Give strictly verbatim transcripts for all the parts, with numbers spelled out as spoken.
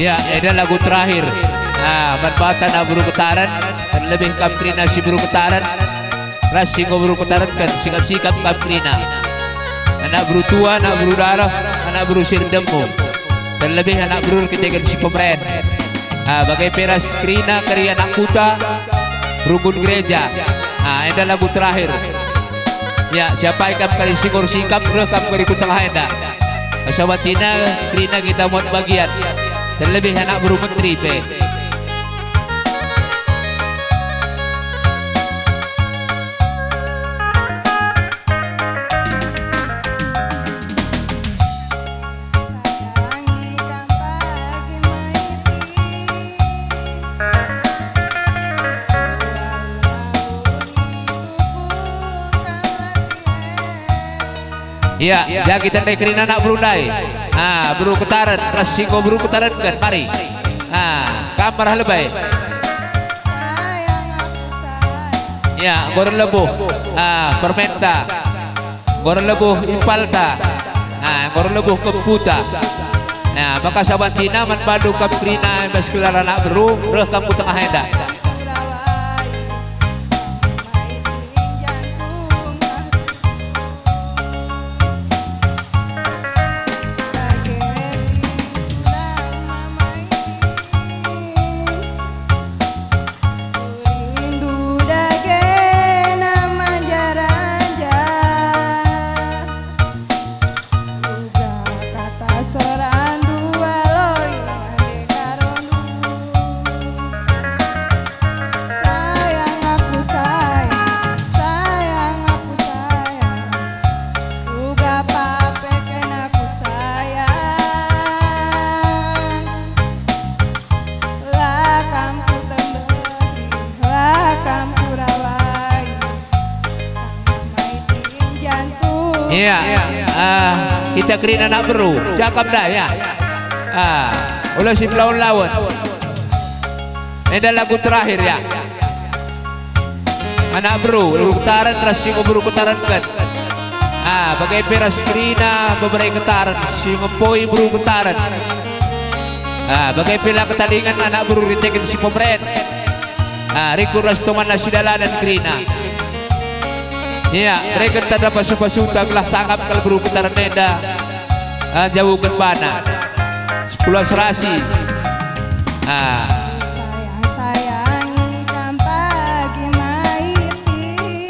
Ya, enda lagu terakhir. Ah, man banta anak beru Ketaren, terlebih kam kerina si beru Ketaren, ras si enggo beru Ketareken, sikap-sikap kam kerina. Anak beru tua, anak beru daroh, anak beru si erdemu. Terlebih anak beru erkiteken si pemeren. Ah, bage pe ras kerina kari anak kuta, rukun gereja. Ah, enda lagu terakhir. Ya, siapa ikam kari si enggo ersikap, reh kam kari ku tengah enda. Sabat sina kerina kita muat bagian, terlebih anak beru menteri pe. Ya, ya, kita ndai kerina anak beru ndai. Ah, beru Ketaren, ras si enggo beru Ketareken, mari. Ah, kam arah lebe. Ya, enggo erlebuh. Ah, permenta. Enggo erlebuh impalta. Ah, enggo erlebuh kemputa. Nah, maka saban sina man bandu kam kerina i bas gelar anak beru, reh kam ku tengah enda. Uga kata sorandu aloi ande karondu. Sayang aku sayang, sayang aku sayang. Uga pape ken aku sayang. La kam kutembehi, la kam kurawai. Iya. Ah, kita kerina anak beru. Cakap dah, ya. Ah, ulah si melaun-laun. Enda lagu terakhir, ya. Anak beru, beru Ketaren ras si enggo beru Ketareken. Ah, bage pe ras kerina bebere Ketaren, si ngempoi beru Ketaren. Ah, bage pe la ketadingen anak beru erkiteken si pemeren. Ah, rikut ras temanna si dalanen kerina. Ia, bereken tanda pasu-pasuta gelah sangap kal beru Ketaren enda, ah, njauhken bana. Sepuluh serasi. Ah. Sayang-sayangi kam pagi maiti.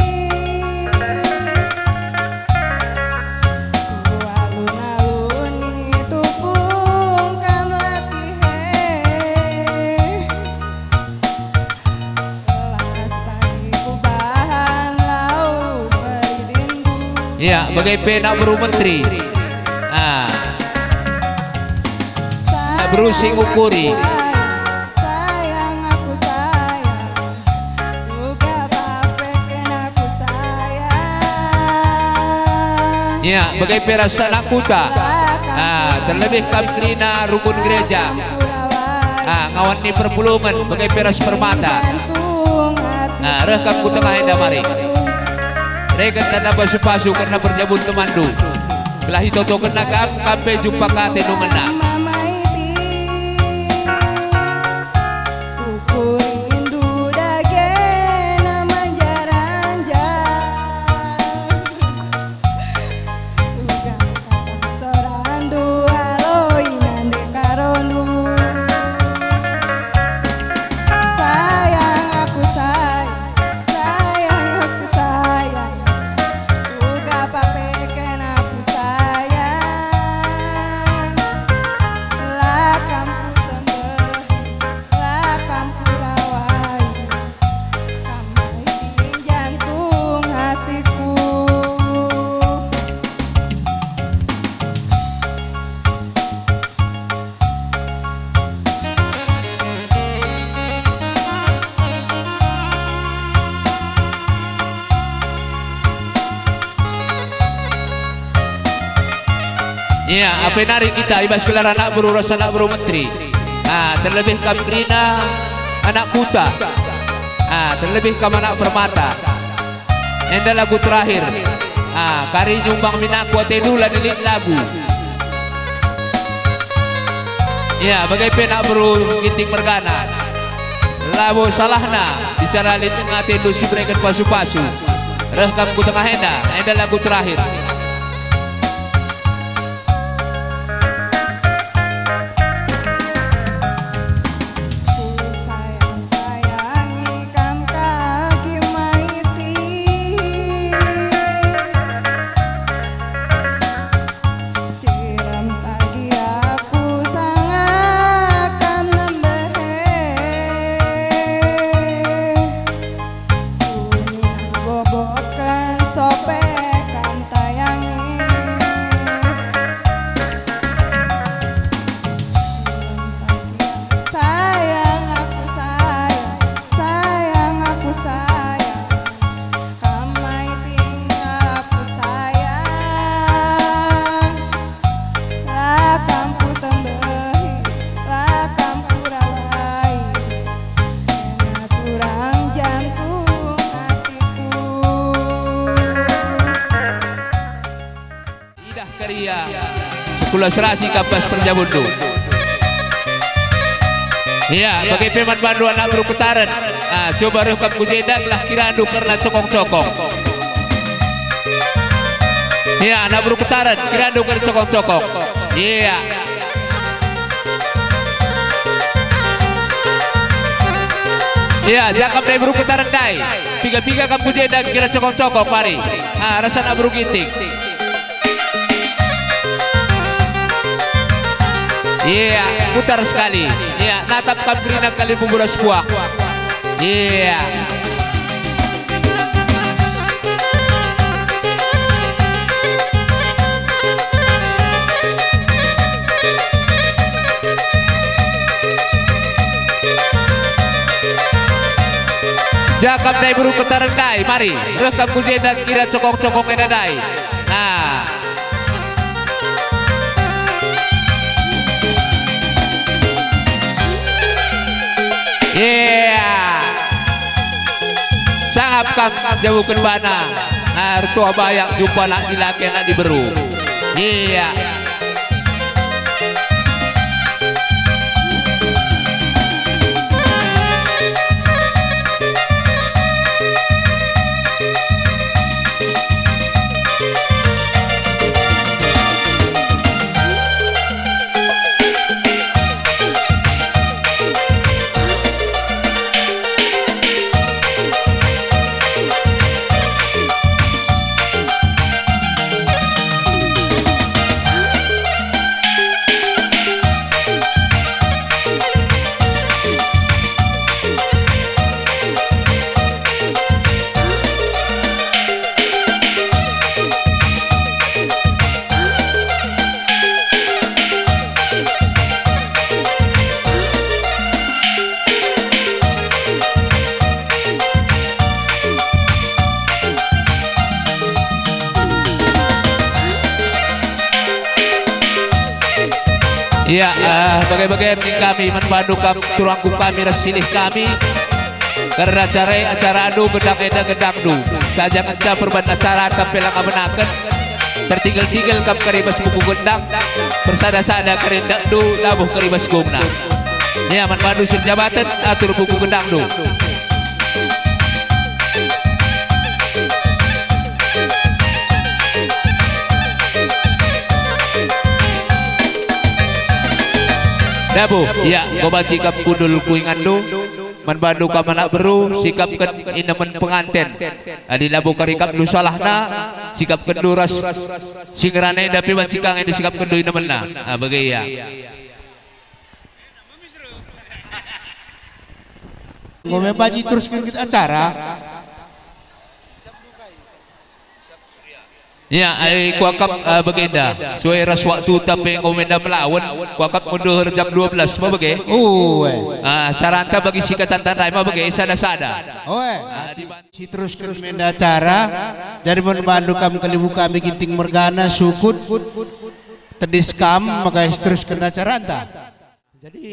Kualun-aluni tupung kam latihe. Las pagi kubahan lau peridindu. Iya, bage pe anak beru menteri. Ah. Anak beru si ngukuri. Sayang, sayang aku sayang. Uga pape ken aku sayang. Iya, bage pe ras anak kuta. Ah, terlebih kam kerina rukun gereja. Ah, ngawan ni perpulungen, bage pe ras permata. Ah, reh kam ku tengah enda mari. Reken tanda pasu-pasu kerna perjabun temanndu. Gelah itotokenna kam, kam pe jumpa ka atendu ngena. Ukur indu dage na manjaranja. Uga kata sorandu aloi nande karondu. Sayang aku sayang, sayang aku sayang. Uga pape ken aku sayang. La kam kutembehi, la kam kurawai. Kam mai jantung hatiku. Iya, ape nari kita i bas gelar anak beru ras anak beru menteri. Ah, terlebih kam kerina anak kuta. Ah, terlebih kam anak permata. Enda lagu terakhir. Ah, kari nyumbang min aku atendu la lit lagu. Ya, bage pe anak beru Ginting mergana. Labo salahna, bicara lit nge atendu si bereken pasu-pasu. Reh kam ku tengah enda, enda lagu terakhir. Ku sayang-sayangi kam kagi maiti. Cirem pagi aku sanga kam nembehe. Kuning boboken sope kam tayangi. Sayang aku sayang, sayang aku sayang. Kam mai tinggal aku sayang. La kam kutembehi, la kam kurawai. Kena turang jantung atiku. Idah Keria, Sekolah Serasi Kapas Perjabunndu. Iya, bage pe man bandu anak beru Ketaren. Ah, coba reh kam ku jenda gelah kirandu kerna cokong-cokong. Iya, anak beru Ketaren, kirandu kerna cokong-cokong. Iya. Iya, ja kam ndai beru Ketaren ndai. Piga-piga kam ku jenda kira cokong-cokong, mari. Ah, ras anak beru Ginting. Iya, putar sekali. Iya, natap kam kerina kali bumbu ras kuah. Iya. Ja kam ndai beru Ketaren ndai, mari. Reh kam ku jenda kira cokong-cokong enda ndai. Nah. Iya. Sangap kam jabuken bana. Ertua bayak jumpa anak dilaki anak diberu. Iya. Iya, eh, bage-bage nina kami man bandu kam turangku kami ras silih kami. Kerna acara e acarandu, gendang enda gendangndu. Saja ngenca perban acara tampe langa menaken. Tertinggel-tinggel kam kari bas buku gendang. Bersada-sada kari ndakndu, labuh kari bas gongna. Nia man bandu si erjabaten, atur buku gendangndu. Dabo, ya, enggo banci kam kundul ku ingandu. Man bandu kam anak beru, sikapken inemen penganten. Adi labo kari ikapndu salahna, sikapkenndu ras si ngerana enda pe banci ka nge isikapkenndu inemenna. Ah, bage ia. Enggo me banci terusken kita acara. Ya, ai kuakap, eh, bagenda. Sue ras waktu tapi enggo menda melawen, kuakap ngunduhur jam dua belas, ma bage? Ue. Ah, caranta bagi sikatan tandai, ma bage? Sada-sada. Oe. Ah, di ban- Siterusken menda acara, jadi man bandu kam kalibu kami Ginting mergana sukut, tedis kam, maka siterusken acaranta. Jadi,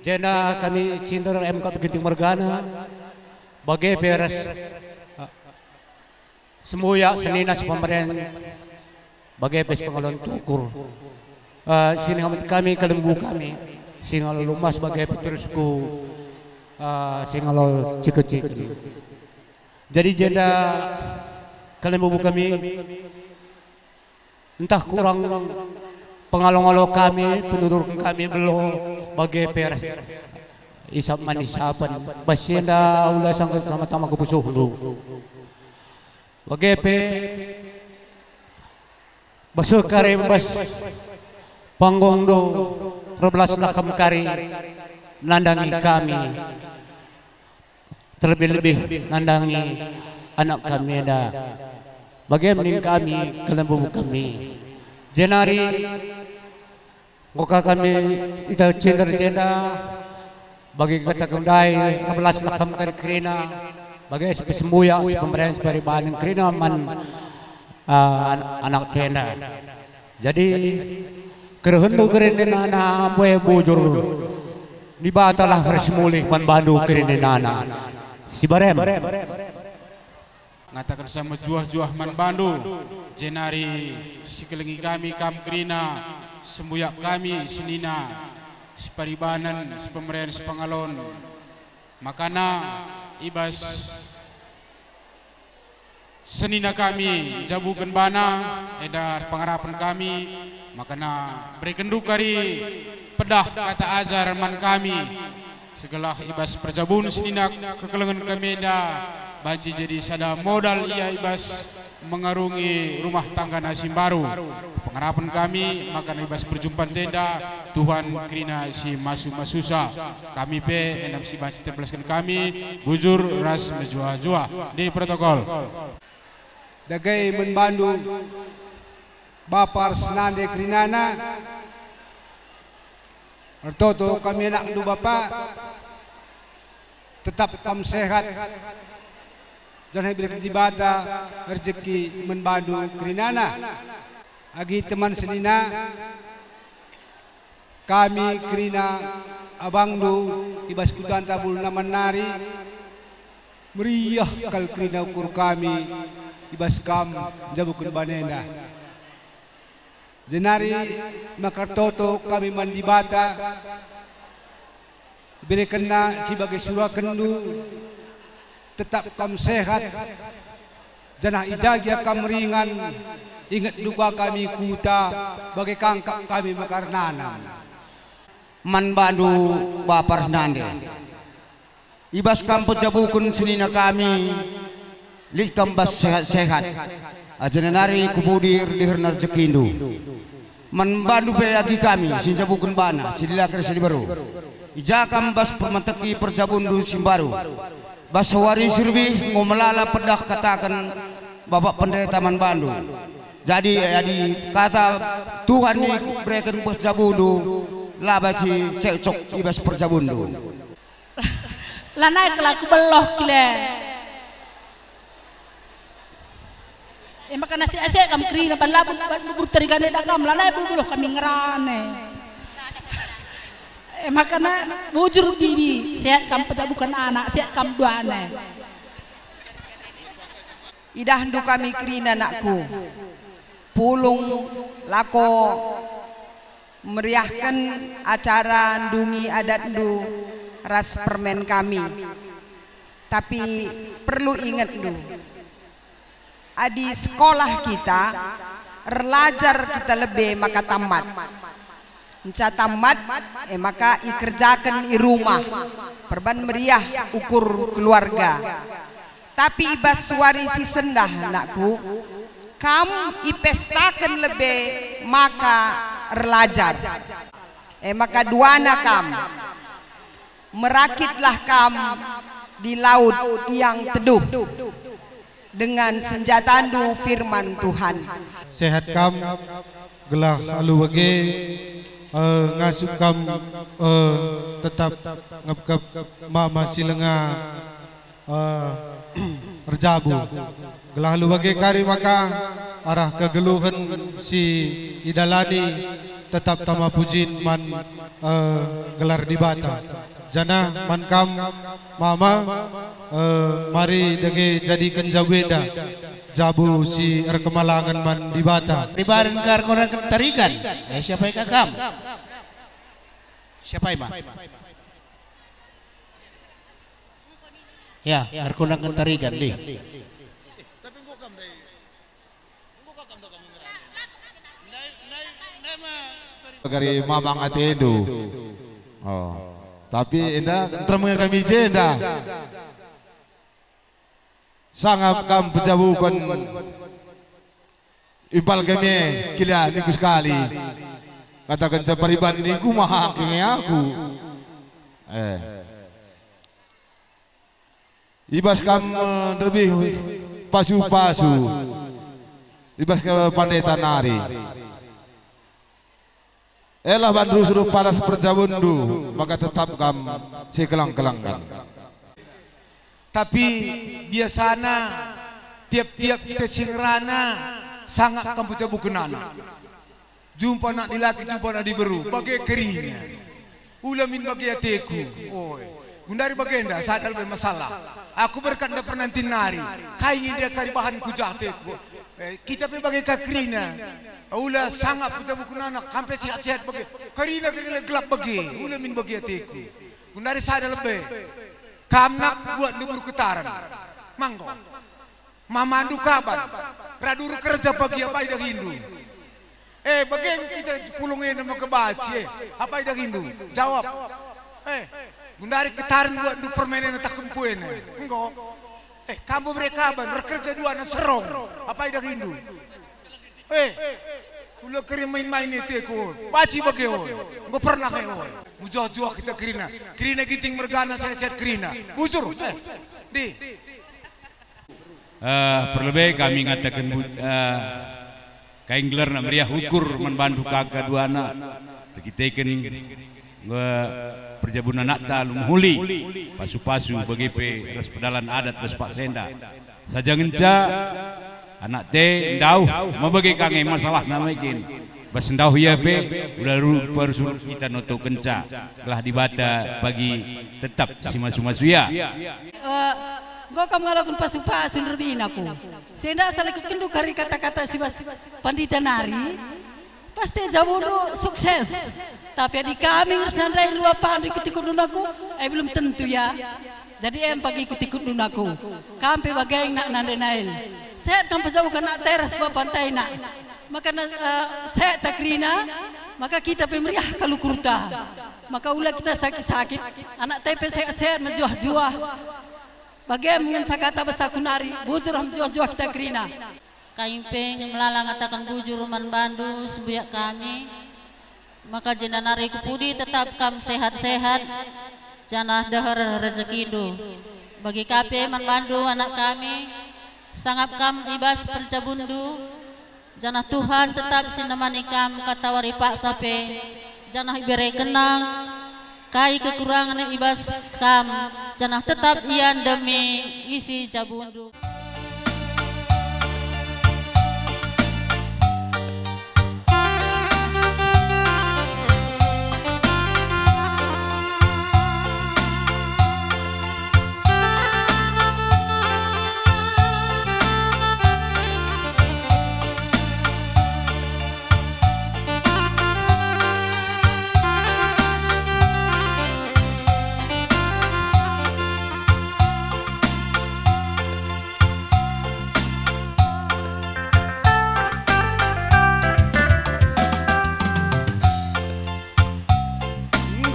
jenda kami Cinder M K Ginting mergana, bage pe ras, eh, sembuyak senina sepemeren, bage pe sepengalon tukur. Eh, sini kami, kami kalembu kami, singa lumas bage peterusku, eh, singa lo cike-cike. Jadi jenda kalembu kami, ntah kurang pengalo-ngalo kami, penutur kami belo bage pe ras isap man isapen. Bas enda ula sangka sama-sama kepusuhndu. Bage pe bas kari bas panggungndu, erbelaslah kam kari nandangi kami, terlebih-lebih nandangi anak kami enda. Bage min kami, kalembu kami. Jenari enggo ka kami ita cender jenda, bagi kata gendai, erbelaslah kam kari kerina, bagi si pesembuyak, si pemeren, si paribanen kerina man, ah, an-, anak enda. Jadi, kerehendu kerinana mbue bujur, Dibatalah ras mulih man bandu kerinana. Si barem. Ngatakensa mejuah-juah man bandu, jenari sikelengi kami kam kerina, sembuyak kami senina, siparibanen, sipemeren, sipangalon. Makana i bas senina kami njabuken bana, enda pengarapen kami, makana berekenndu kari pedah kata ajar man kami, segelah i bas perjabun senina kekelengen kami enda banci jadi sada modal ia i bas mengarungi rumah tanggana si mbaru. Pengarapen kami makana i bas perjumpan enda Tuhan kerina si masu-masusa. Kami pe ngenam si banci terbelasken kami, bujur ras mejuah-juah. Di protokol. Dage man bandu, bapa ras nande kerinana, ertoto kami anakndu bapa, tetap kam sehat, janah ibereken Dibata rejeki man bandu kerinana. Agi teman senina, kami kerina abangndu i bas kutanta Bulu Naman nari, meriah kal kerina ukur kami i bas kam njabuken bana enda. Jenari maka ertoto kami man Dibata, iberekenNa si bage surakenndu, tetap kam sehat, janah i ja gia kam ringan, ingetndu ka kami kuta, bage kangkap kami maka ernanam. Man bandu bapa ras nande. I bas kam pejabuken senina kami, lit kam bas sehat-sehat, janah nari ku pudi erdeherna rejekindu. Man bandu pe agi kami si njabuken bana, si dilaki ras si diberu. I ja kam bas permeteki perjabunndu si mbaru. Bas wari si lebih enggo melala pedah kataken Bapak Pendeta man bandu. Jadi adi kata Tuhan ibereken bas jabundu, la banci cekcok i bas perjabunndu. Lanai kal aku beloh kile. E maka nasi ase kam kerina, ban labu, ban bubur teriga neda kam, lanai beluh-beluh kami ngerana. E maka na bujur bibi, sehat kam pejabuken anak, sehat kam duana. Idahndu kami kerina, nakku. Pulung lako meriahken acara ndungi adatndu ras permen kami. Tapi perlu ingetndu, adi sekolah kita, erlajar kita lebe maka tamat. Nca tamat, e maka ikerjaken i rumah, perban meriah ukur keluarga. Tapi i bas wari si sendah, nakku, kam ipestaken lebe maka erlajar. E maka duana kam, merakitlah kam di laut yang teduh dengan senjatandu firman Tuhan. Sehat kam, gelah alu bage, eh, ngasup kam, eh, tetap ngepkep mama si lenga, eh, erjabu. Gelah alu bage kari maka arah kegeluhen si idalani tetap tama pujin man, eh, gelar Dibata. Janah man kam, mama, eh, mari dage jadiken jabu enda. Jabu si erkemalangen man Dibata. Ibaran ka erkemalangen Tarigan. Eh, siapa ka kam? Siapa ima? Ya, erkemalangen Tarigan, di. Gari mamang atendu. Oh. Tapi enda nterem kami jenda. Sangap kam pejabuken impal kami kila niku sekali. Kataken cepariban niku maha kenge aku. Eh. Ibas kam, eh, lebih pasu-pasu. Ibas ke pandeta nari. Elah bandu suruh palas perjabundu, maka tetap kam sikeleng-kelengken. Tapi biasana tiap-tiap kita si ngerana sangap kam pejabuken anak. Jumpa anak dilaki, jumpa anak diberu, bage kerina. Ula min bage ateku. Oi. Gundari bagenda, sada lebe masalah. Aku berkat nda pernah ntin nari. Kai nge dia kari bahan ku jah ateku. Eh, kita pe bage ka kerina. Ula sangap pejabuken anak, kampe sehat-sehat bage. Kerina, kerina gelap bage. Ula min bage ateku. Gundari sada lebe. Kam nak buat ndubur ketaren. Manggo. Mamandu kaban. Radu kerja pagi apai dahindu. Eh, bage kita pulung enda maka baci, eh. Apai dahindu? Jawab. Eh, gundari ketaren buatndu permainan tak kempuena. Enggo. Eh, kam bere kaban, erkerja duana serong. Apai dahindu? Eh, ula keri main-main ateku. Baci bage, oi. Enggo pernah, eh, oi. Mujuah-juah kita kerina. Kerina Ginting mergana, sehat-sehat kerina. Bujur. Eh. Di. Eh, perlebe kami ngataken bu-, eh, kai gelarna meriah ukur man bandu kaka duana, erkiteken, eh, perjabun anakta alu mehuli, pasu-pasu bage pe ras pedalan adat bas paksa enda. Saja ngenca anak te ndauh, mebage ka nge masalahna mungkin. Bas ndauh ia pe, ula ru-, persuruh kita notokenca, gelah Dibata pagi tetap si masu-masu ia. Eh, enggo kam ngaloken pasu-pasu nderbina ku. Senda salah ikutkendu kari kata-kata si bas pandita nari, pasti jabundu sukses. Tapi adi kami ngurus nandai rua pandu ikut-ikutndu nangku, eh, belum tentu ya. Jadi em pagi ikut-ikutndu nangku. Kam pe bage nak nandai nail. Sehat kam pejabuken anak teras bapantai nak. Maka na, eh, sehat ta kerina, maka kita pe meriah kal ukurta. Maka ula kita sakit-sakit, anak te pe sehat-sehat mejuah-juah. Bage ngenca kata bas aku nari, bujur mejuah-juah kita kerina. Kai pe nge melala ngataken bujur man bandu, sembuyak kami, maka jenda nari ku pudi tetap kam sehat-sehat, janah deher rejekindu. Bagi ka pe man bandu, anak kami, sangap kam i bas perjabundu, janah Tuhan tetap si nemani kam katawari paksa pe, janah iberekenNa kai kekurangen i bas kam, janah tetap Ia ndemi isi jabundu.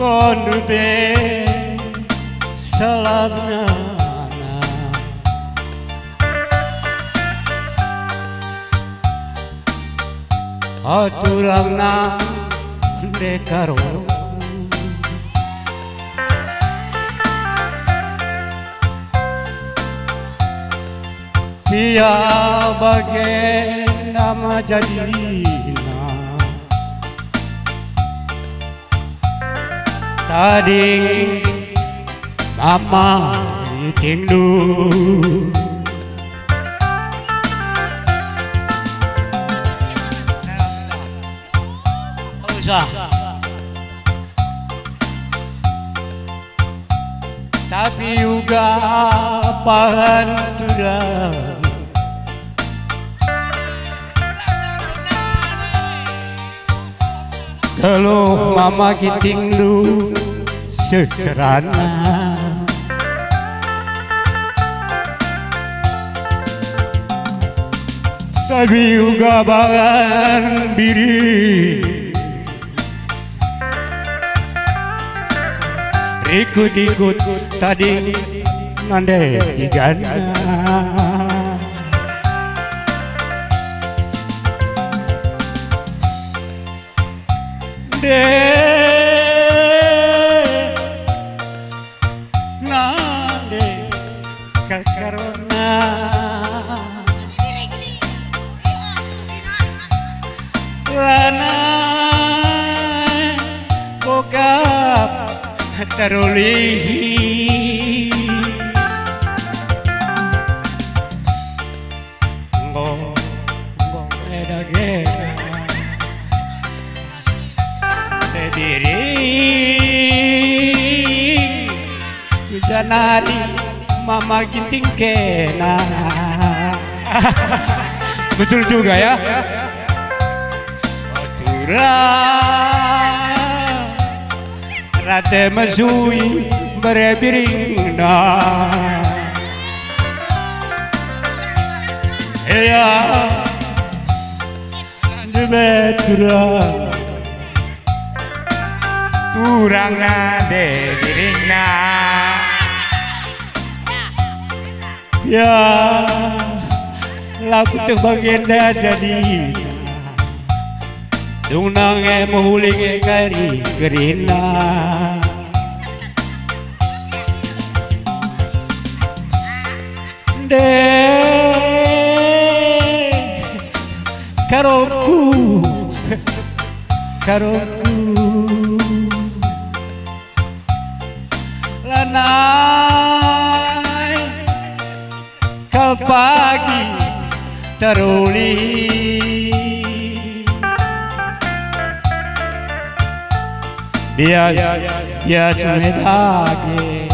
Enggo ndube selapna. Atulangna ndekaro. Ia bagenda majadina. Tading mama itingndu. Usah. Tapi uga pahan turang. Teluh mama Gintingndu seserana. Tapi uga bangan diri. Rikut-ikut tading nande tigana. Nde, nande kekerna. Lanai bokap terulihi. Enggo, enggo eda-geda. Te diri, janari mama Ginting kena. Betul juga ya. Turang rate mesui bere biringna. Iya. Ndube turang. Turang nande biringna. Ya, la kueteh bagenda jadi. Dung nge mehuli nge kari kerina. Nde, karoku, karoku. Lanai kal pagi teruli. Bias, bias me dage.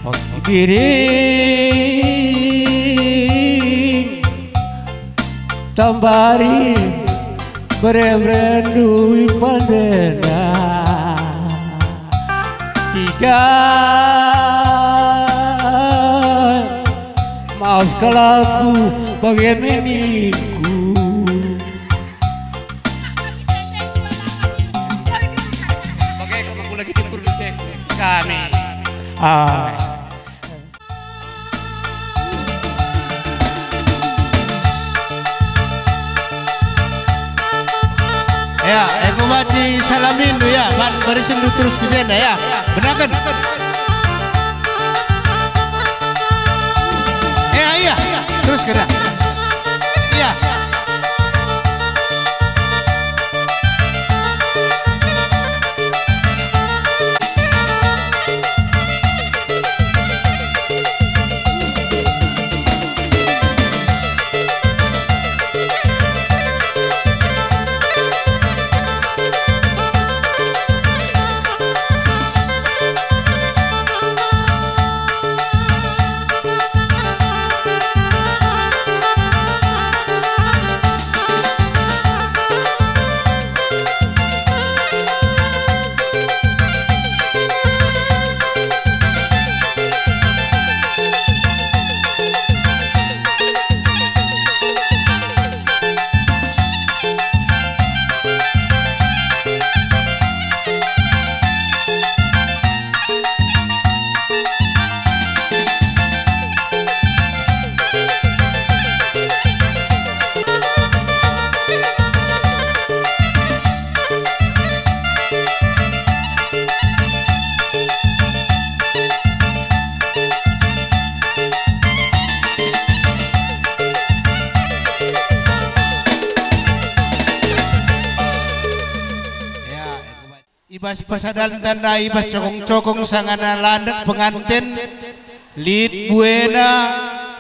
Oke, diri tambari bere-bere ndui pandena. Tiga, maaf kal aku bage me ningku. Bage aku lagi cukur kami. Ah. Ya, aku banci salamindu ya, ban barisindu terus ku jenda ya. Benaken. Ya, iya, terus kena. Iya. Ya, i bas pasadan tanda i bas cokong-cokong sangana landek penganten lit buena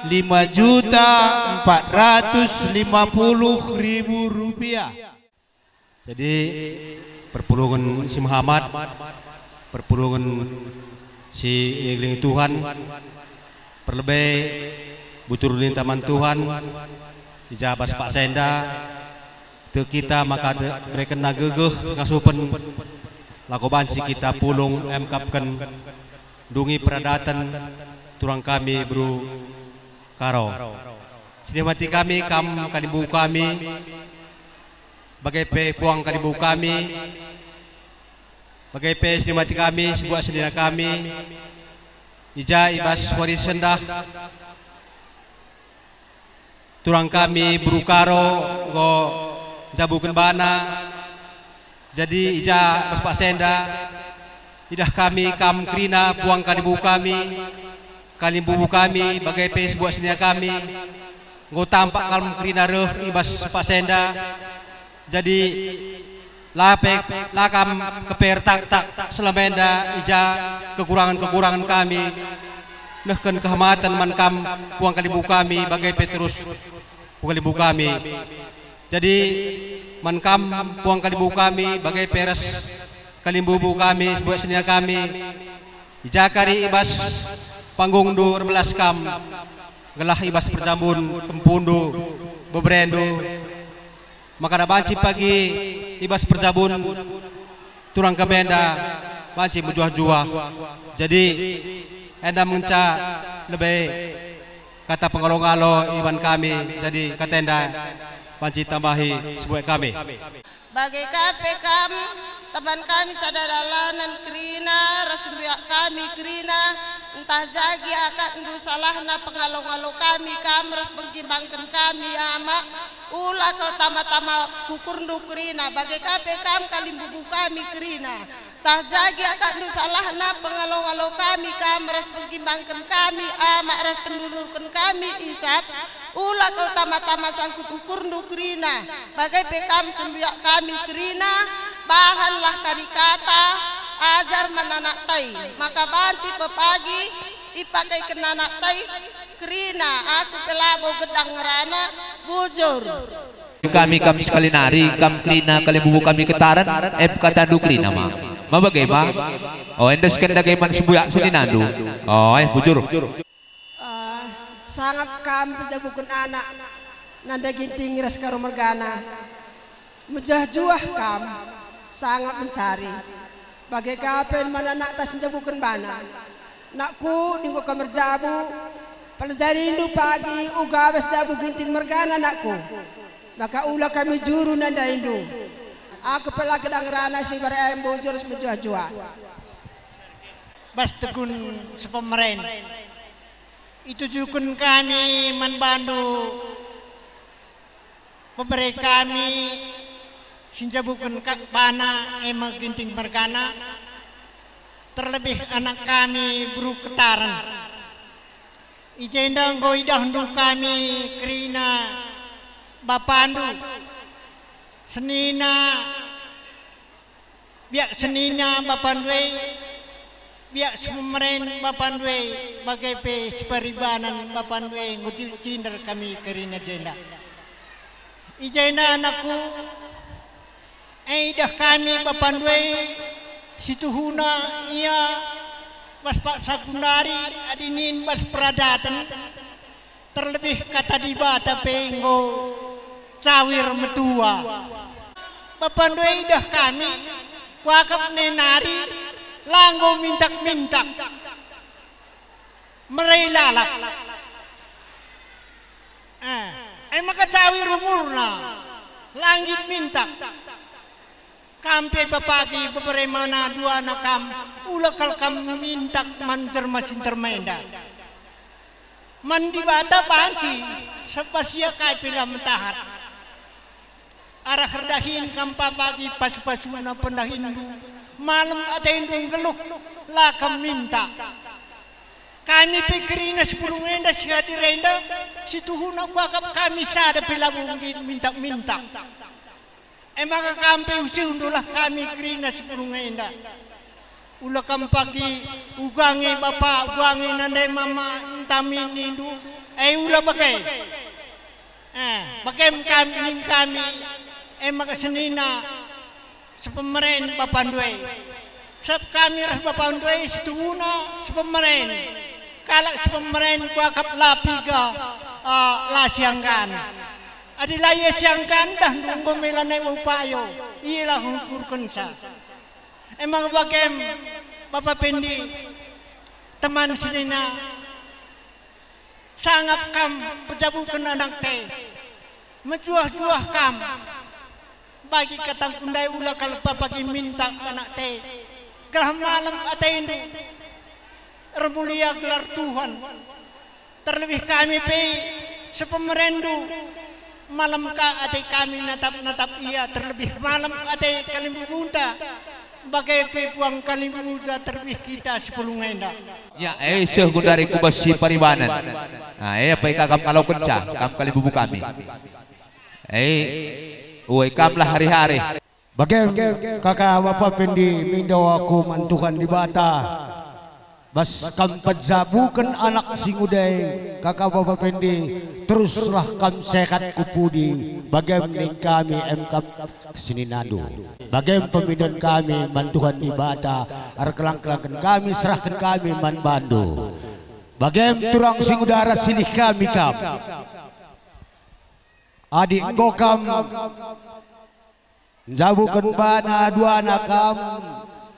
lima juta empat ratus lima puluh ribu rupiah. Jadi, perpulungen si mehamat, perpulungen si ngelingi Tuhan, perlebe butur ninta man Tuhan, i ja bas paksa enda, Tek kita maka de-, berekenna gegeh ngasupen, lako banci kita pulung emkapken ndungi peradaten turang kami beru Karo. Sinihmati kami kam kalimbubu kami, bage pe puang kalimbubu kami, bage pe sinihmati kami sebuah senina kami, i ja i bas wari sendah, turang kami beru Karo enggo njabuken bana. Jadi i ja bas paksa enda, idah kami kam kerina puang kalimbubu kami, kalimbubu kami, bage pe sebuah senina kami, enggo tampak kam kerina reh i bas paksa enda. Jadi, la pe, la kam keper taktak selama enda i ja kekurangen-kekurangen kami, nehken kehamaten man kam puang kalimbubu kami, bage pe terus puang kalimbubu kami. Jadi, man kam puang kalimbubu kami, bage pe ras kalimbubu kami, sebuah senina kami, i ja kari i bas panggungndu erbelas kam, gelah i bas perjabun kempundu, beberendu, maka banci pagi i bas perjabun turang kami enda banci mejuah-juah. Jadi, enda ngenca lebe kata pengalo-ngalo iban kami, jadi kata enda banci tambahi sebuah kami. Bage ka pe kam, teman kami sada dalanen kerina, ras mbiak kami kerina, ntah ja gia akapndu salahna pengalo-ngalo kami kam ras penggimbangken kami, Ama, ula kal tama-tama kukurndu kerina, bage ka pe kam kalimbubu kami kerina. Ntah ja gia akapndu salahna pengalo-ngalo kami kam ras penggimbangken kami, Ama, ras pendudurken kami, Isap, ula kal tama-tama sangkut ukurndu kerina, bage pe kam sembiak kami kerina, bahanlah kari kata, ajar man anak tai, maka banci pepagi ipakeken anak tai kerina, aku pe labo gedang ngerana, bujur. Kami kam sekali nari, kam kerina kalimbubu kami Ketaren, e pe katandu kerina ma. Ma bage ma? O, enda sekenda dage man sembuyak seninandu. O, eh, bujur. Ah, sangap kam penjabuken anak, Nanda Ginting ras Karo mergana. Mejuah-juah kam, sangap mencari. Bage ka pe man anak tas njabuken bana. Nakku, dinggo kam erjabu, pelajarindu pagi uga bas jabu Ginting mergana, nakku. Maka ula kami juru nandaindu. Aku pe la gedang ngerana si bare ai mbujur si mejuah-juah. Bas tegun sepemeren. Itujuken kami man bandu, pebere kami si njabuken ka-, bana, e me Ginting mergana, terlebih anak kami beru Ketaren. I jenda enggo idahndu kami kerina bapandu, senina, biak senina bapandu e, biak sepemeren bapandu e, bage pe separibanan bapandu e, enggo ci-, cinder kami kerina jenda. I jenda anakku, e idah kami bapandu e, situhuna ia bas paksa gundari adi nin bas peradaten, terlebih kata Dibata pe enggo cawir metua. Bapandu e idah kami, kuakap nari, la enggo mintak-mintak. Mere lalap. Eh, e maka cawir umurna, la nggit mintak. Kam pe bapagi bebere mana duana kam, ula kal kam mintak man jelma si nterem enda. Man Dibata banci, sebab sia kai pe la metahat. Arah erdahin kam pagi pasu-pasuna pendahinndu, malem atendu nggeluh, la kam minta. Kami pe kerina si pulung enda si hadir enda, situhuna kuakap kami sada pe labo nggit mintak-mintak. E maka kam pe usihndulah kami kerina si pulung enda. Ula kam pagi uga nge bapa, uga nge nande mama, ntah nindu, e ula bage. Eh, bage me kami, ning kami, e maka senina sepemeren bapandu e. Sab kami ras bapandu e situhuna sepemeren. Kalak sepemeren kuakap la piga, eh, la sianggan. Adi la ia siangkandah enggo mela nai upayo, ia la ukurkenca. Emang bagem, Bapa Pendi, teman senina, sangap kam pejabuken anakte, mejuah-juah kam. Bagi katangku ndai ula kal pagi minta anakte, gelah malem atendu, ermulia gelar Tuhan. Terlebih kami pe sepemerenndu, malem ka ate kami natap-natap ia, terlebih malem ate kalimbubunta, bage pe puang kalimbubunta terlebih kita si pulung enda. Ya, eh, seh gundari ku bas si paribanen. Nah, eh, apa ikakap kalau kenca, kam kalimbubu kami. Eh, uai kamlah hari-hari. Bagem, kaka Bapa Pendi, mindo aku man Tuhan Dibata. Bas kam pejabuken anak si ngudai, kaka Bapa Pendi, teruslah kam sehat ku pudi, bagem ning kami emkap kesininandu. Bagem pemindon kami man Tuhan Dibata, erkelang-kelangken kami, serahken kami man bandu. Bagem turang si ngudara silih kami kam. Adi enggo kam njabuken bana duana kam,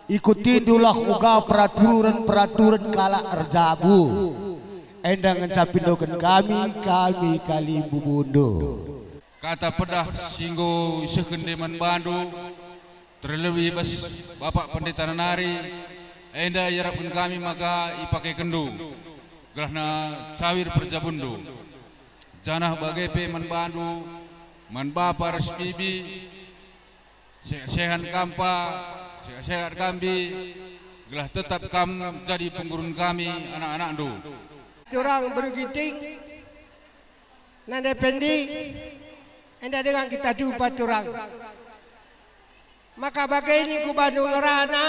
ikutindulah uga peraturen-peraturen kalak erjabu. Enda ngenca pindoken kami, kami kalimbubundu. Kata pedah si enggo isehken nde man bandu, terlebih bas Bapak Pendeta nari, enda iarapken kami maka ipakekenndu, gelahna cawir perjabunndu. Janah bage pe man bandu, man bapa ras bibi, sehat-sehat kampa, sehat-sehat kambi, gelah tetap kam jadi penggurun kami, anak-anakndu. Turang beru Ginting, nande Pendi, enda denga kita jumpa turang. Maka bage ningku bandu ngerana,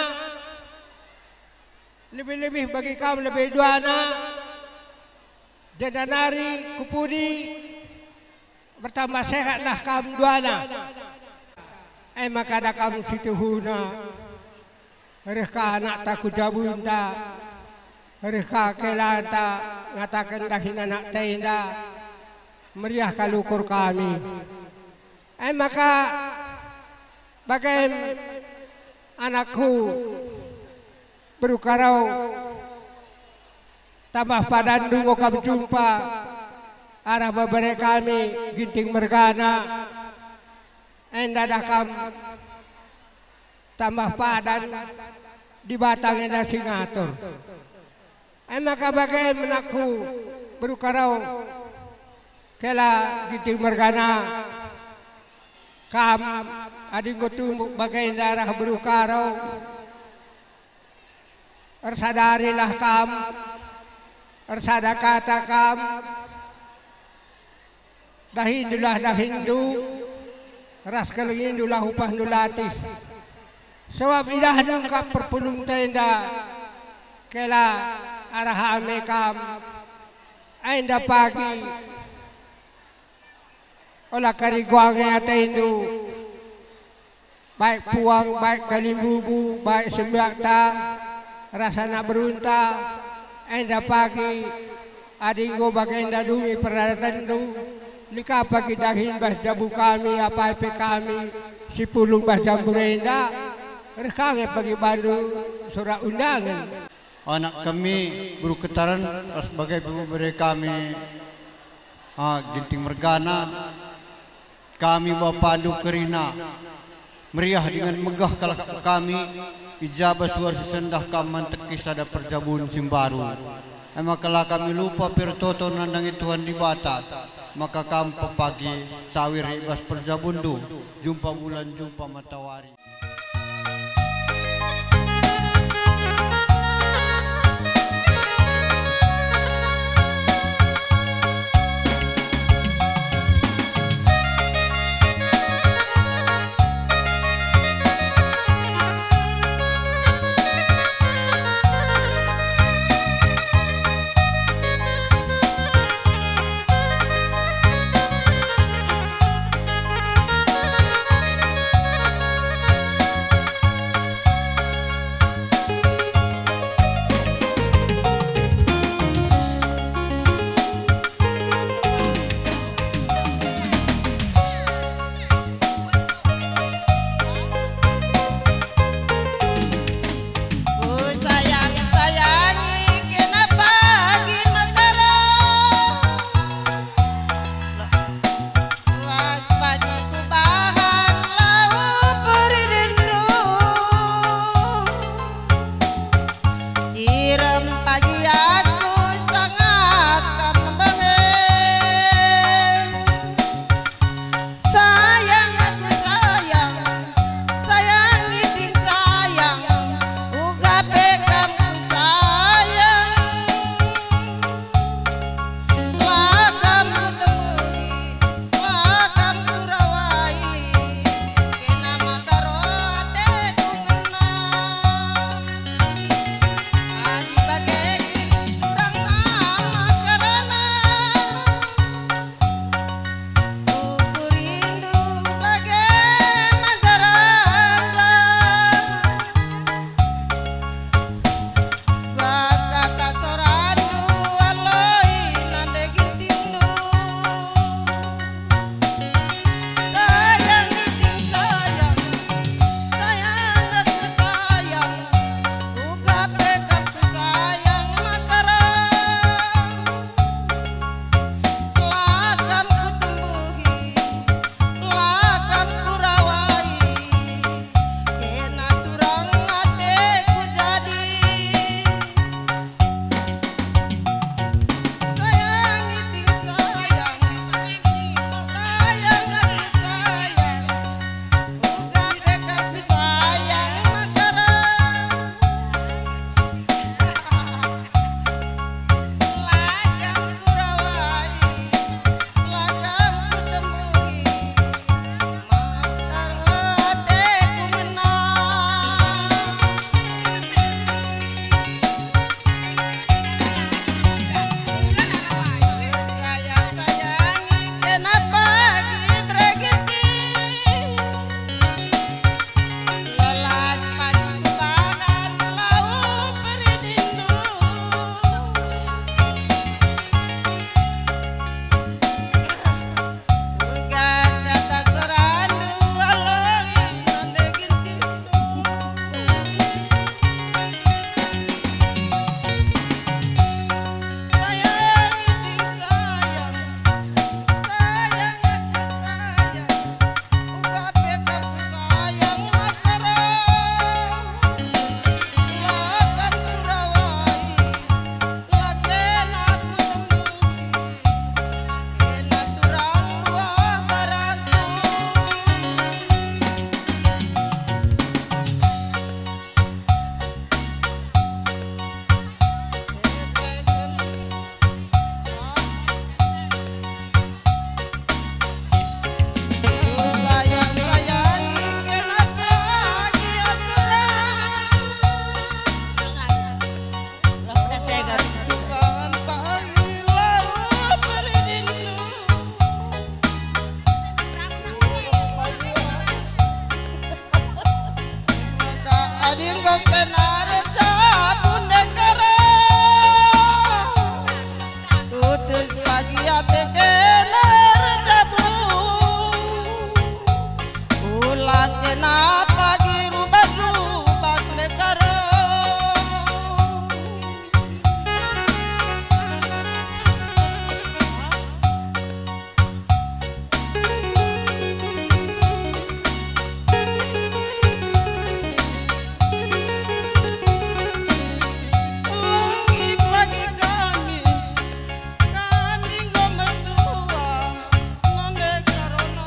lebih-lebih bagi kam lebe duana, jenda nari ku pudi, bertambah sehatlah kam duana. E maka da kam si tuhuna, reh ka anakta ku jabunta, reh ka kelanta ngataken dahin anakta enda, meriah kal ukur kami. E maka bagem anakku, beru Karau, tambah padan enggo kam jumpa arah bebere kami Ginting mergana, enda da kam tambah padan, Dibata nge enda si ngatur. E maka bage anakku, beru Karau, kela Ginting mergana, kam adi enggo tumbuk bagenda arah beru Karau, ersadarilah kam, ersada kata kam, dahindulah dahinndu, ras kelengindulah upahndu latih. Sabap idahndu kap perpulungta enda, kela arah ame kam, enda pagi ola kari guange atendu. Baik puang, baik kalimbubu, baik sembiakta, ras anak berunta, enda pagi, adi enggo bagenda dungi peradatandu, lit ka pagi dahin bas jabu kami, apai pe kami, si pulung bas jambur enda, reh ka nge pagi bandu surat undangen. Anak kami, beru Ketaren, ras bage pe bebere kami, ah, Ginting mergana, kami bapandu kerina, meriah dingen megah kal kami, i ja bas wari si sendah kam manteki sada perjabun si mbaru. E maka la kami lupa pe ertoto nandangi Tuhan Dibata, maka kam pepagi cawir i bas perjabunndu, jumpa bulan, jumpa matawari. Kenapa giru batu batu karo? Langit bagi kami, kami enggo mertua, nonde karona.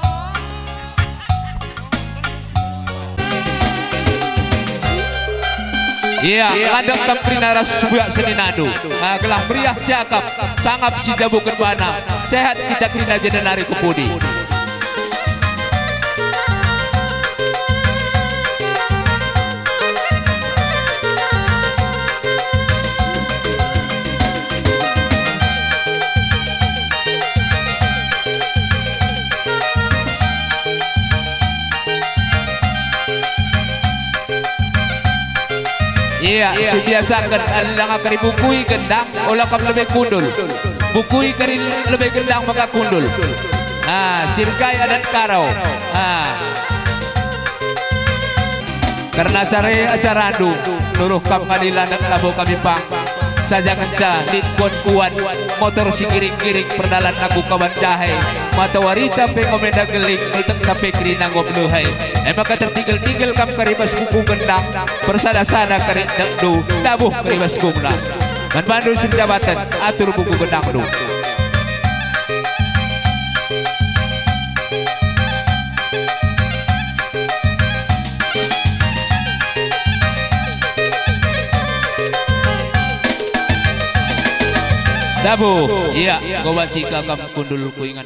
Ia, landek kam kerina ras sebuyak seninandu. Ah, gelah meriah cakap, sangap si jabuken bana, sehat kita kerina jenari ku pudi. Ia, si biasaken, enda ngakeri bukui gendang, ola kam lebe kundul. Bukui keri lebe gendang maka kundul. Ah, sirgai adat Karo. Ah. Kerna acara e acarandu, nuruh kam ngadi landek labo kami pang. Saja ngenca lit kon kuat, motor si ngiring-ngiring perdalan aku kaban jahe. Matawarita pe ngomenda geling, nultekta pe kerina ngop lehai. E maka tertigel-tigel kam kari bas buku gendang, persada-sada kari dekndu, dabuh kari bas gumna. Man bandu si njabaten, atur buku gendangndu. Dabuh, ia, enggo banci ka kam kundul ku ingan.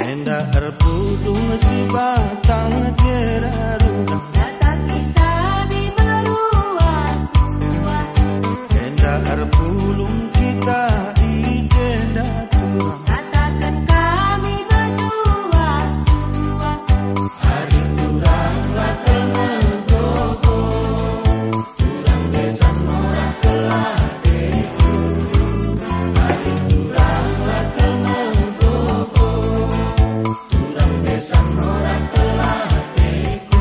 Enda erpudung si batang jera rundang. Datang kisah di beruang tua. Enda erpulung kita i jenda tua. Kataken kami bejuang-juang. Ari turang la kena gogo. Turang besan morak kela ateku. Ari turang la kena gogo. Turang besan morak kela ateku.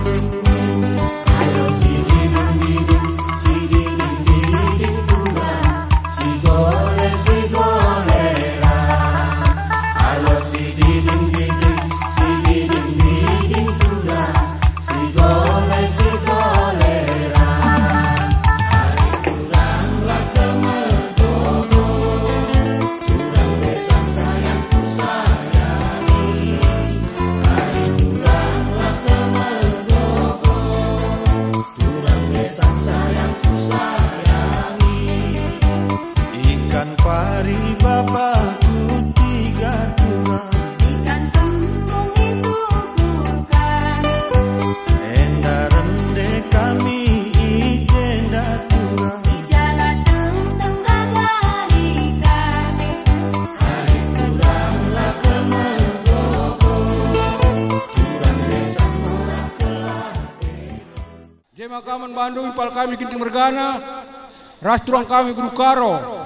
Ayo si diding-diding, si diding-diding turang, si gole, si golera. Ayo si diding-diding, si diding-diding turang, si gole, si golera. Ari turang la kena gogo. Turang besan sayangku sayangi. Ari turang la kena gogo. Turang besan sayangku sayangi. Ikan pari bapakku tiga turang. Ikan tembung itu bukan. Enda rende kami i jenda turang. I jala tengteng ragari kami. Ari turang la kena gogo. Turang besan morak kela ateku. Jema ka man bandu impal kami Ginting mergana, ras turang kami Beru Karo.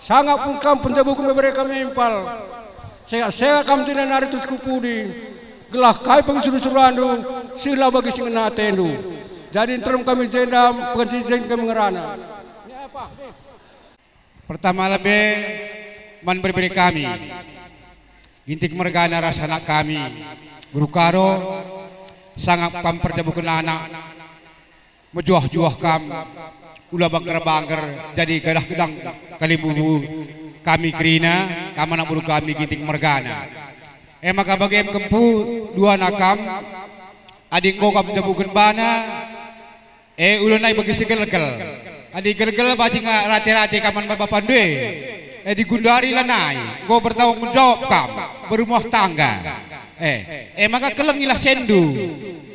Sangap pun kam penjabuken bebere kami impal. Sehat-sehat kam jenda nari tutus ku pudi, gelah kai pagi sura-surandu, seh la bagi si ngena atendu. Jadi nterem kami jenda, pengenci jenda kami ngerana. Pertama lebe man bere-bere kami, Ginting mergana ras anak kami, Beru Karo, sangap kam perjabuken anak, mejuah-juah kam, ula bangger-bangger, jadi gadah gedang kalimbubu kami kerina, kam anak beru kami Ginting mergana. E maka bage me kempu dua anak kam, adi enggo kam jabuken bana, E, ula nai bagi si gelgel. Adi gelgel banci nga rate-rate kam man bapandu e. E, digundari lanai, enggo bertanggung jawab kam, berumah tangga. E, e maka kelengilah sendu.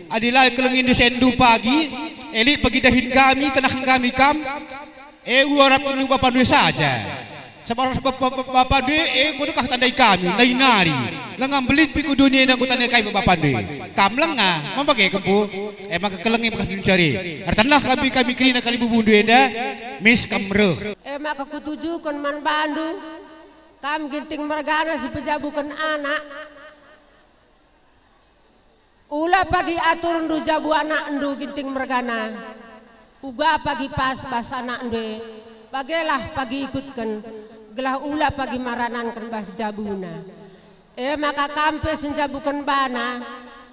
Adi la kelengindu sendu pagi, e lit pagi dahin kami, tenahen kami kam. E, uarapken bapandu e saja. Sabap ras bapa-, bapa-, bapandu e, e enggo dekah tandai kami, ndai nari. Lenga mbelin pe ku doni enda enggo tandai kami bapandu e. Kam lenga, mambage kempu. E maka kelengi bekas dicari. Ertanah kami, kami kerina kalimbubundu enda, mis kam reh. E maka kutujuken man bandu, kam Ginting mergana si pejabuken anak. Ula pagi aturndu jabu anakndu Ginting mergana, uga pagi pas bas anakndu e, bagelah pagi ikutken, gelah ula pagi marananken bas jabuna. E maka kam pe si njabuken bana,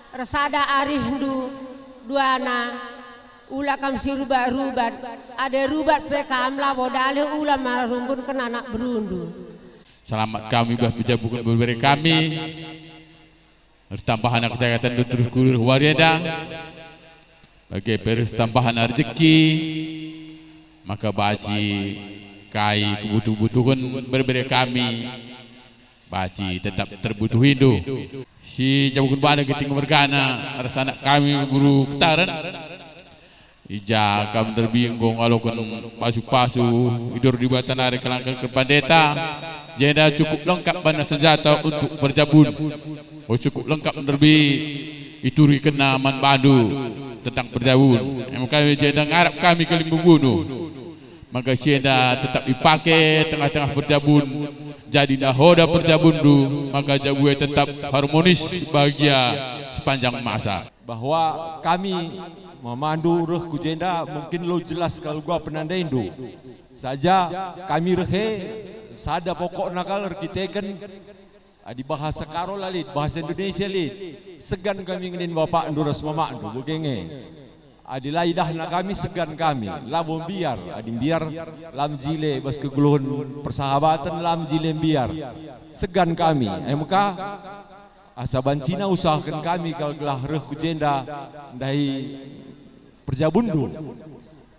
ersada arihndu duana, ula kam si rubat-rubat, adi rubat pe kam labo dalih ula marumbunken anak berundu. Selamat kami bah pejabuken berbere kami. Ertambahna kesehatan terus kurir wari enda. Bage pe ertambahna rejeki, maka banci kai kebutuh-butuhen berbere kami, banci tetap terbutuhindu. Si jabuken bana Ginting mergana, ras anak kami beru Ketaren. I ja kam nderbi enggo ngaloken pasu-pasu, idor Dibata nari kelangken pandeta, jenda cukup lengkap bana senjata untuk perjabun. O, cukup lengkap nderbi iturikenna man bandu tentang perjabun. E maka jenda ngarap kami kalimbubundu, maka si enda tetap ipake tengah-tengah perjabun, jadi nahoda perjabunndu, maka jabu e tetap harmonis, bahagia sepanjang masa. Bahwa kami mamandu reh ku jenda mungkin lo jelas kal uga penandaindu. Saja kami reh e sada pokokna kal erkiteken adi bahasa Karo la lit, bahasa Indonesia lit. Segan kami ngenin bapakndu ras mamakndu, bage nge. Adi la idahna kami, segan kami, labo mbiar. Adi mbiar, la mejile bas kegeluhen persahabaten, la mejile mbiar. Segan kami, e maka asa bancina usahaken kami kal gelah reh ku jenda ndahi perjabunndu.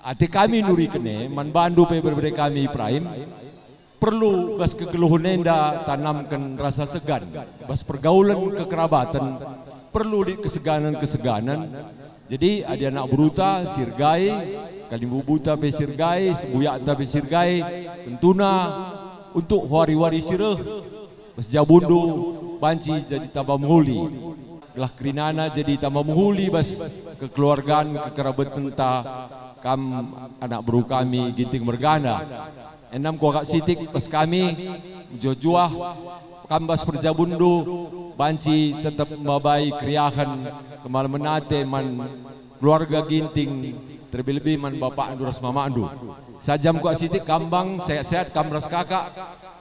Ate kami nuriken e man bandu pe berbere kami Ibrahim, perlu bas kegeluhen enda tanamken rasa segan, bas pergaulen kekerabaten perlu lit keseganen-keseganen. Jadi adi anak beruta si ergai, kalimbubuta pe si ergai, sebuyakta pe si ergai, tentuna untuk wari-wari si reh, bas jabundu banci jadi tamba mehuli. Gelah kerinana jadi tamba mehuli bas kekeluargan, kekerabetenta, kam anak beru kami Ginting mergana. Enda me kuakap sitik bas kami, mejuah-juah kam bas perjabunndu banci tetap mabai keriahen kemalemen ate man keluarga Ginting, terlebih-lebih man bapakndu ras mamakndu. Saja me kuakap sitik kam bang, sehat-sehat kam ras kakak,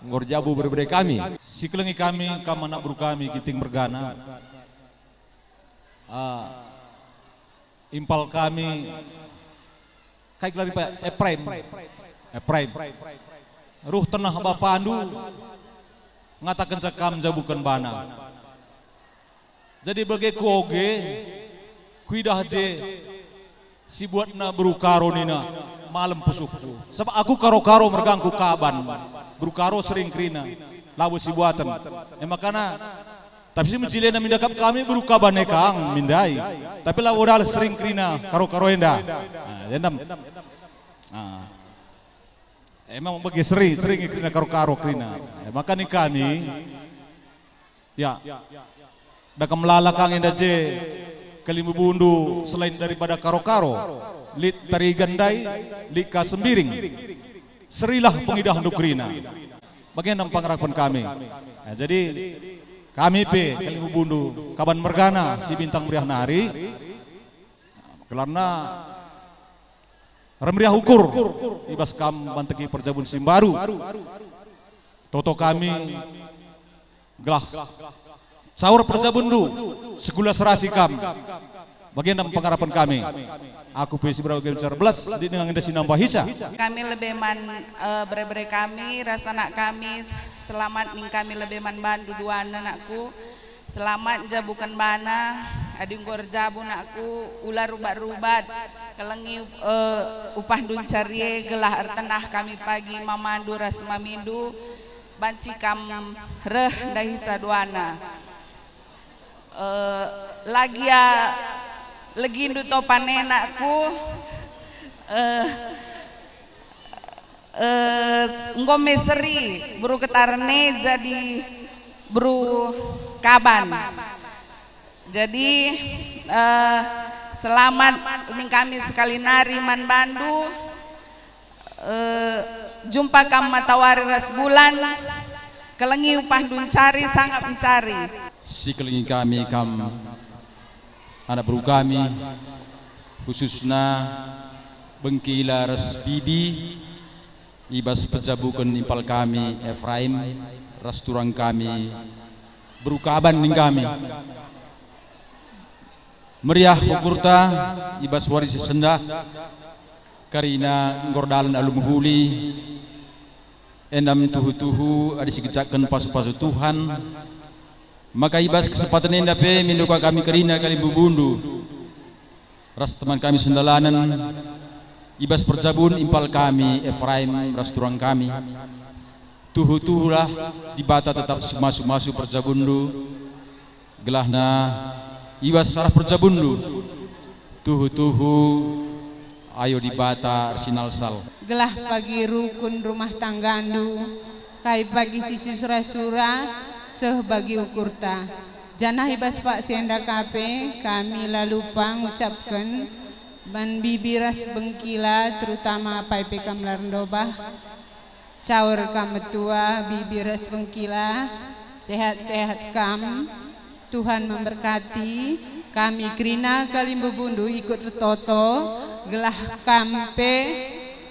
enggo erjabu berbere kami. Si kelengi kami, kam anak beru kami, Ginting mergana. Ah, impal kami, kai gelar impa? Epraim. Epraim. Ruh tenah bapandu, ngatakenca kam njabuken bana. Jadi bage kuoge, kuidah je si buatna beru Karo nina, malem pusuhku. Sabap aku Karo-Karo mergangku Kaban. Beru Karo sering kerina, labo si buaten. E makana, tapi si mejilena minda kap kami beru Kaban e kang mindai. Tapi labo daleh sering kerina Karo-Karo enda. Nah, enda me. Nah. Emang bage sering, sering kerina Karo-Karo kerina. E maka ning kami, ya. Dage melala kang enda je kalimbubundu selain daripada Karo-Karo, lit Tarigan ndai, lit ka Sembiring. Serilah pengidahndu kerina. Bage nang pengarapen kami. Nah, jadi kami pe kalimbubundu Kaban mergana si bintang meriah nari. Gelarna Remeriah ukur i bas kam manteki perjabun si mbaru. Toto kami gelah saur perjabunndu, sekula serasi kam. Bagenda me pengarapen kami. Aku pe si berapa bicara belas, di dengan indah si nambah hisa. Kami lebe man, eh, bere-bere kami, ras anak kami, selamat ning kami lebe man bandu duana, nakku. Selamat njabuken bana, adi enggo erjabu nakku, ula rubat-rubat, kelengi, eh, upahndu ncari e, gelah ertenah kami pagi mamandu ras mamindu, banci kam reh ndahisa duana. Eh, la gia legindu topan e nakku, eh, Eh, enggo me seri beru Ketaren e jadi beru Kaban. Jadi, eh, selamat ning kami sekali nari man bandu. Eh, jumpa kam matawari ras bulan, kelengi upahndu ncari, sangap ncari. Sikelengi kami kam, anak beru kami, khususna Bengkila ras Bibi, i bas pejabuken impal kami Efraim ras turang kami beru Kaban ning kami. Meriah ukurta i bas wari si sendah, kerina enggo erdalan alu mehuli, enda me tuhu-tuhu adi sigejakken pasu-pasu Tuhan, maka i bas kesempaten enda pe mindo ka kami kerina kalimbubundu ras teman kami sendalanen i bas perjabun impal kami Efraim ras turang kami. Tuhu-tuhulah Dibata tetap simasu-masu perjabunndu, gelahna i bas arah perjabunndu. Tuhu-tuhu, ayo Dibata ersinalsal. Gelah bagi rukun rumah tanggandu, kai bagi si sura-sura, seh bagi ukurta. Janah i bas paksa enda ka pe kami la lupa ngucapken man Bibi ras Bengkila, terutama apai pe kam la erndobah. Caur kam metua, Bibi ras Bengkila, sehat-sehat kam. Tuhan memberkati kami kerina kalimbubundu ikut ertoto, gelah kam pe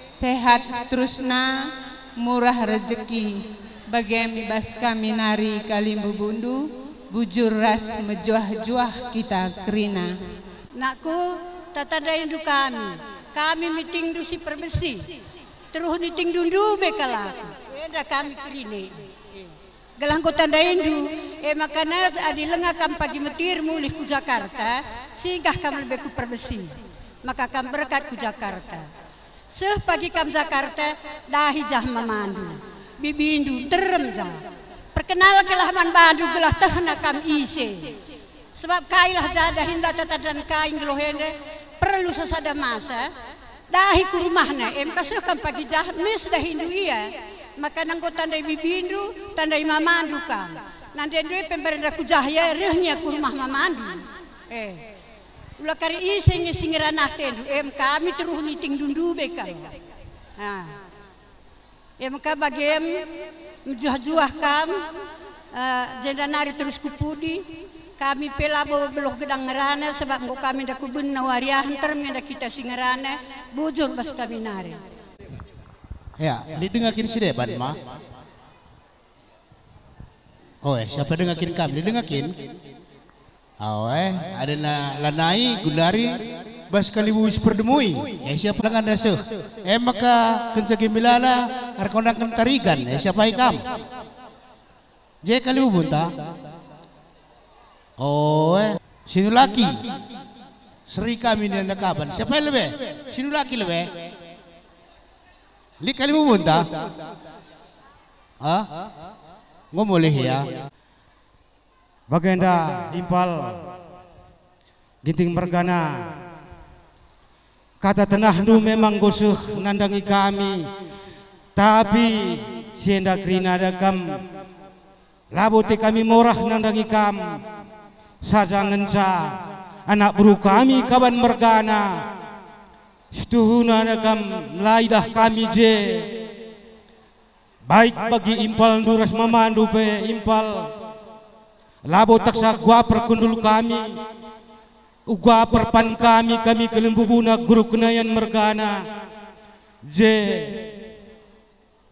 sehat seterusna, murah rejeki. Bage me i bas kami nari kalimbubundu, bujur ras mejuah-juah kita kerina. Nakku, tatadandu kami, kami mitingndu si perbesi. Teruh nitingndu ndube kal aku, enda kami kerina. Gelah enggo tandaindu, e maka na adi langa kam pagi metir mulih ku Jakarta, singgah kam lebe ku perbesi, maka kam berkat ku Jakarta. Seh pagi kam Jakarta, dahi jah mamandu, bibindu nterem jah. Perkenalkenlah man bandu gelah tehna kam ise. Sebab kailah ja dahin la tatadan kai nggeluh enda, perlu sesada masa, dahi ku rumahna, e maka seh kam pagi jah, mis dahindu ia, maka enggo tandai bibindu, tandai mamandu kam. Nandendu e pe mbarenda ku jah ia, reh nia ku rumah mamandu. Eh, ula kari ise nge si ngerana atendu, em kami teruh nitingndu ndube kam. Ah. Em ka bagem, mejuah-juah kam, eh, jenda nari terus ku pudi, kami pe labo beluh gedang ngerana, sebab enggo kami enda kubenna wari ah, nterem enda kita si ngerana, bujur bas kami nari. Ya, lit denga kin si deban ma? Oh, eh, siapa denga kin kami? Lit denga kin? Awe, adena lanai gundari bas kalibu si perdemui, e siapa lengan seh. E maka kenca gemilala erkondangken tarigan, e siapa ikam? Je kalibu bunta? Oe, sinulaki. Seri kami nina kaban. Siapa lebe? Sinulaki lebe? Lit kalibu bunta? Ah? Ngomoleh ya. Bagenda impal Ginting mergana. Kata tenahndu memang nggo seh nandangi kami, tapi si enda kerina dekam. Labo te kami morah nandangi kam, saja ngenca anak beru kami kaban mergana. Situhuna dekam la idah kami je. Baik bagi impalndu ras mamandu pe impal. Labo taksa kuaper kundul kami, uga perpan kami, kami kalimbubuna Guru Kenayan mergana. Je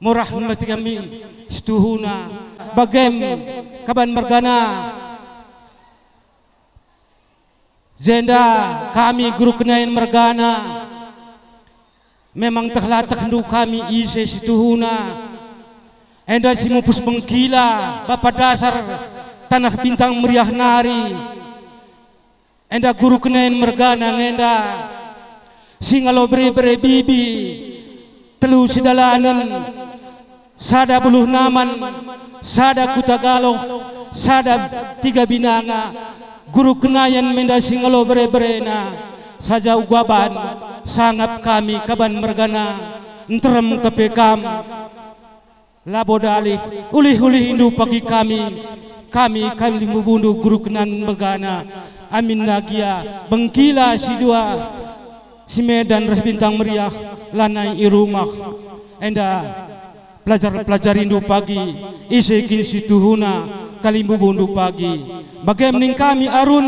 morah mati kami situhuna, bagem kaban mergana. Jenda kami Guru Kenayan mergana, memang tehlatehndu kami ise situhuna. Enda si mupus Bengkila, bapa dasar tanah Bintang Meriah nari. Enda Guru Kenayan mergana ngenda, si ngalo bere-bere bibi, telu sidalanen, sada buluh naman, sada kuta galoh, sada tiga binanga. Guru Kenayan menda si ngalo bere-berena, saja uga ban sangap kami kaban mergana. Nterem kepe kam, labo dalih, ulih-ulihndu pagi kami, kami kalimbubundu guru kenan mergana, amin lagia bengkila si dua, si Medan ras Bintang Meriah, lanai i rumah. Enda pelajar-pelajarindu pagi, ise kin si tuhuna kalimbubundu pagi. Bage ning kami Arun,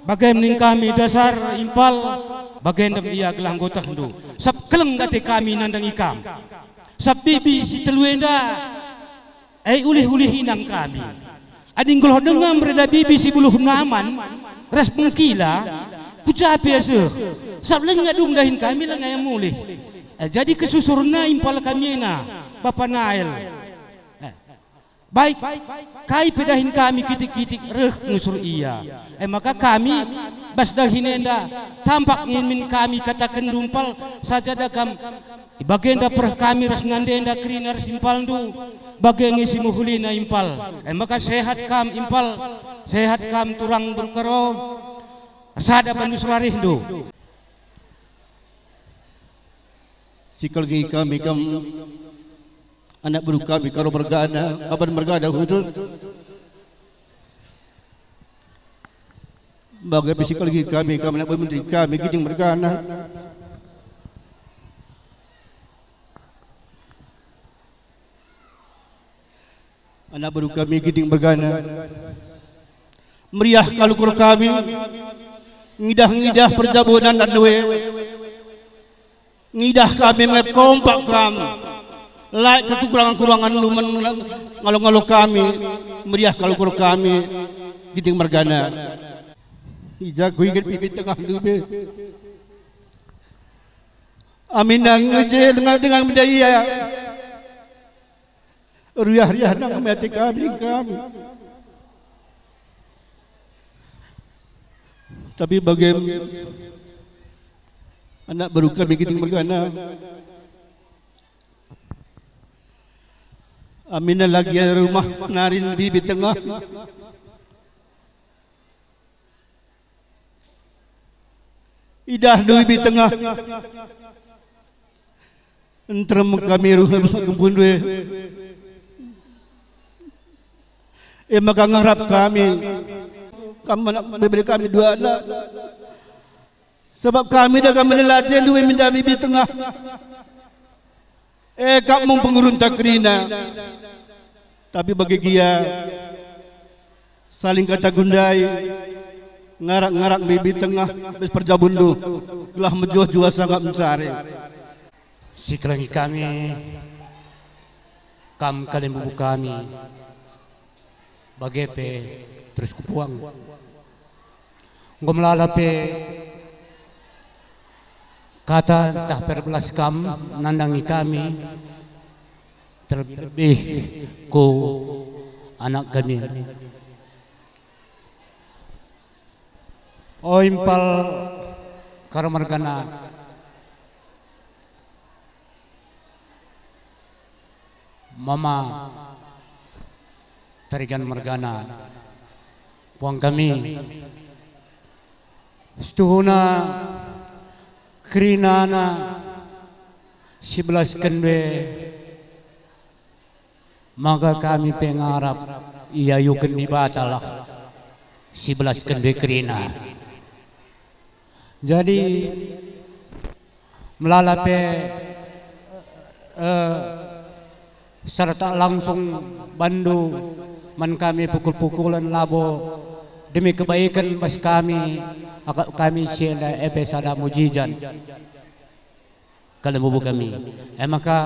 bage ning kami Dasar, Impal, bage ndem ia gelah nggotehndu. Sab keleng ate kami nandangi kam. Sab bibi si telu enda, e ulih-ulih inang kami. Adi nggeluh denga mereda bibi si buluh naman ras bengkila, ku ja pe seh. Sab langa dung dahin kami langa ia mulih. E, jadi kesusurna Impal kami ena, Bapa Nael. E, baik, kai pe dahin kami kitik-kitik reh ngusur ia. E maka kami bas dahin enda tampak nge min kami kataken Impal, sajada kam i bagenda pereh kami ras nandenda kerina ras Impalndu, bage nge si mehulina Impal. E maka sehat kam Impal, sehat kam turang berkero, sada bandu serarihndu. Sikelengi kami kam, anak beru kami Karo mergana, Kaban mergana khusus. Bage pe sikelengi kami kam, anak beru menteri kami Ginting mergana. Anak beru kami Ginting mergana. Meriah kal ukur kami, ngidah-ngidah perjabunan anak due. Ngidah kami me kompak kam. Laik kekurangan-kurangan lumen ngalo-ngalo kami, meriah kal ukur kami, Ginting mergana. I ja ku inget bibi tengah ndube. Amin nge je denga-denga mida ia. Riah-riah nang me ate kami, kami. Tapi bage anak beru kami Ginting mergana. Amin lagi rumah nari bibi tengah. Idahndu bibi tengah. Nterem kami reh ras kempundu e. E maka ngarap kami. Kam anak bebe kami dua anak. Sabap kami dage mela atendu e mindah bibi tengah. E kap mung pengurunta kerina. Tapi bage gia, saling kata gundai, ngarak-ngarak bibi tengah bas perjabunndu, gelah mejuah-juah sangap mencari. Sikelengi kami, kam kalimbubu kami, bage pe terus kupuang. Enggo melala pe kata ntah perbelas kam nandangi kami, terlebih ku anak kami. O Impal Karo mergana, Mama Tarigan mergana, puang kami. Situhuna kerinana sibelasken be, maka kami pe ngarap iayuken Dibatalah sibelasken be kerina. Jadi, melala pe, eh, serta langsung bandu man kami pukul-pukulen labo demi kebaiken bas kami, akap kami si enda e pe sada mujizat kalimbubu kami. E maka,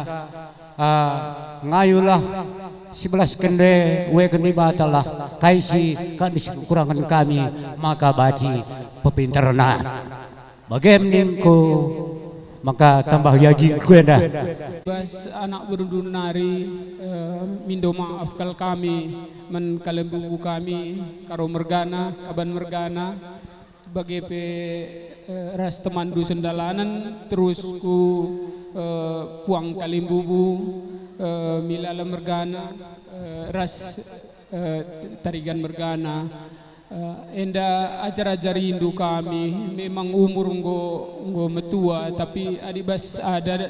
ah, ngayulah sibelasken be ueken Dibatalah kai si kami si kekurangen kami, maka banci pepinterna. Bage ningku, maka tambah yagingku enda. Bas anak berundu nari, eh, mindo maaf kal kami man kalimbubu kami, Karo mergana, Kaban mergana, bage pe, eh, ras temanndu sendalanen, terus ku, eh, puang kalimbubu, eh, Milala mergana, eh, ras, eh, Tarigan mergana. Eh, enda ajar-ajarindu kami, memang umur enggo, enggo metua, tapi adi bas adat,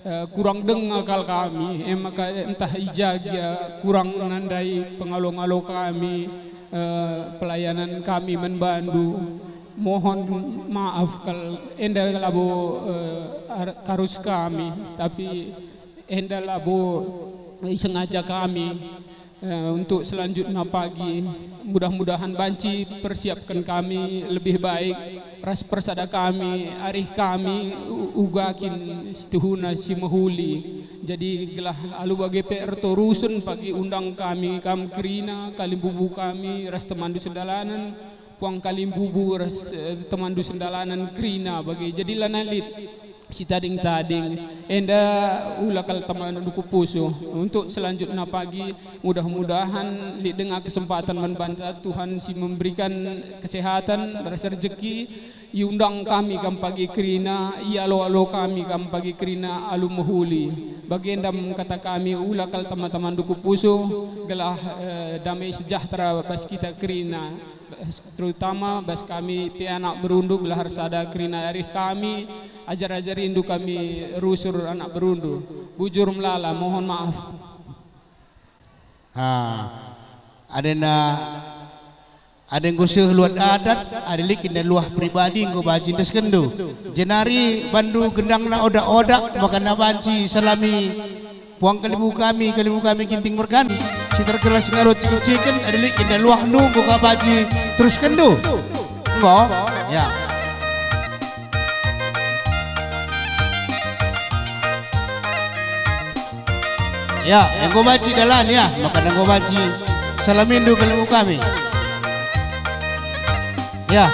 Eh, kurang denga kal kami, e maka ntah i ja gia kurang nandai pengalo-ngalo kami, eh, pelayanan kami man bandu. Mohon maaf kal enda labo, eh, ar-, karus kami, tapi enda labo isengaja kami. Eh, untuk selanjutna pagi, mudah-mudahan banci persiapken kami lebih baik, ras persada kami, arih kami, u-, uga kin situhuna si mehuli. Jadi gelah alu bage pe ertorusen pagi undang kami, kam kerina, kalimbubu kami, ras temandu sendalanen, puang kalimbubu ras, eh, temandu sendalanen kerina bage. Jadi lanai lit si tading-tading, enda ula kal temandu ku pusuh. Untuk selanjutna pagi, mudah-mudahan lit denga kesempatan man banta Tuhan si memberikan kesehatan ras rejeki, iundang kami kam pagi kerina, ialo-alo kami kam pagi kerina alu mehuli. Bagenda me kata kami, ula kal teman-temandu ku pusuh, gelah, eh, damai sejahtera bas kita kerina. Terutama bas kami pe anak berundu gelah ersada kerina arih kami, ajar-ajarindu kami rusur anak berundu. Bujur melala, mohon maaf. Ha. Adena, adi enggo seh luat adat, adi lit enda luah pribadi enggo banci endeskenndu. Jenari bandu gendangna odak-odak, maka banci salami puang kalimbubu kami, kalimbubu kami Ginting Mergan, si tergelar si ngalo ciken-ciken, adi lit enda luahndu enggo ka banci teruskenndu. Enggo? Ya. Ya, enggo banci dalan ya, maka enggo banci salamindu kalimbubu kami. Ya.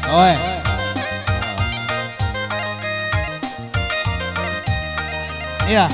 Oe. Iya.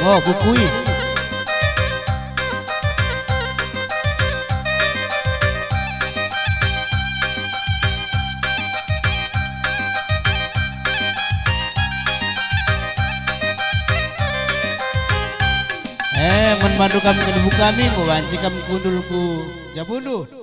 Oh, pupui. Eh, men bandu kami kalimbubu kami, enggo banci kami kundul ku jabundu.